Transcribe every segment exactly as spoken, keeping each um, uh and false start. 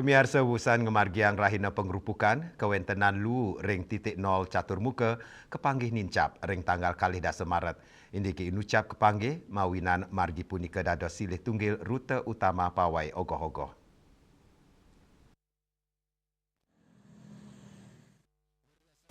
Pamiarsa, wusan ngamargiang rahina pangrupukan, kawentenan luu ring titik nol catur muka kapanggih nincap ring tanggal kalih dasa Maret. Indike inucap kapanggih mawinan margi punika dados silih tunggil rute utama pawai ogoh-ogoh.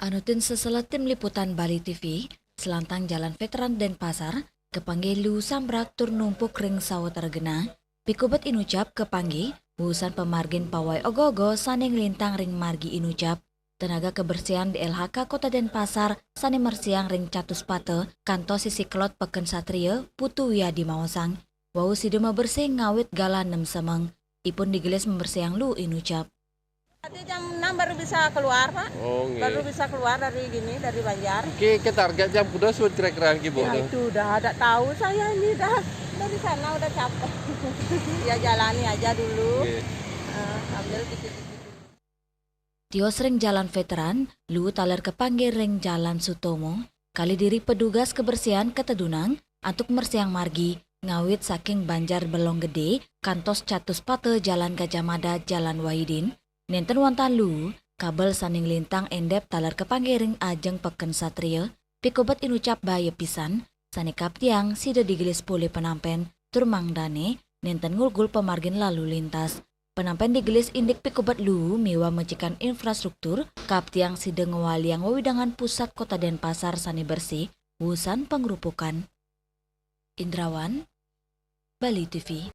Anutin sesela tim liputan Bali T V, selantang Jalan Veteran Denpasar kapanggih luu samrak tur numpuk ring sawatara genah, pikubet inucap kapanggih wusan pamargin pawai ogoh-ogoh sane nglintang ring margi inucap. Tenaga kebersihan D L H K Kota Denpasar sane mersiang ring catus pata kantos sisi kelod Peken Satria, Putu Wiadi maosang, wau sida mabersih ngawit galah nem semeng. Ipun digelis membersiang luu inucap. Tadi jam enam baru bisa keluar, Pak. Oh, nggih. Baru bisa keluar dari gini, dari Banjar. Ki, ki target jam kuda suud kira-kira niki, Bu? Ya itu udah, ada tahu saya ini dah. Dari sana udah capek. Ya jalani aja dulu. Nggih. Eh, ambil dikit-dikit dulu. Tios ring Jalan Veteran, luu taler kapanggih ring Jalan Sutomo, kali diri pedugas kebersihan katedunang antuk mersiang margi, ngawit saking Banjar Belong Gede kantos catus pata Jalan Gajah Mada, Jalan Wahidin, nenten wantah luu, kabel sane nglintang endep taler kapanggih ring ajeng Peken Satria, pikubet inucap bahaya pisan, sane kaptiang sida digelis polih penampen, tur mangdane nenten ngulgul pamargin lalu lintas. Penampen digelis indik pikubet luu miwah mecikan infrastruktur, kaptiang sida ngwaliang wewidangan pusat Kota Denpasar sane bersih, wusan pangrupukan. Indrawan, Bali T V.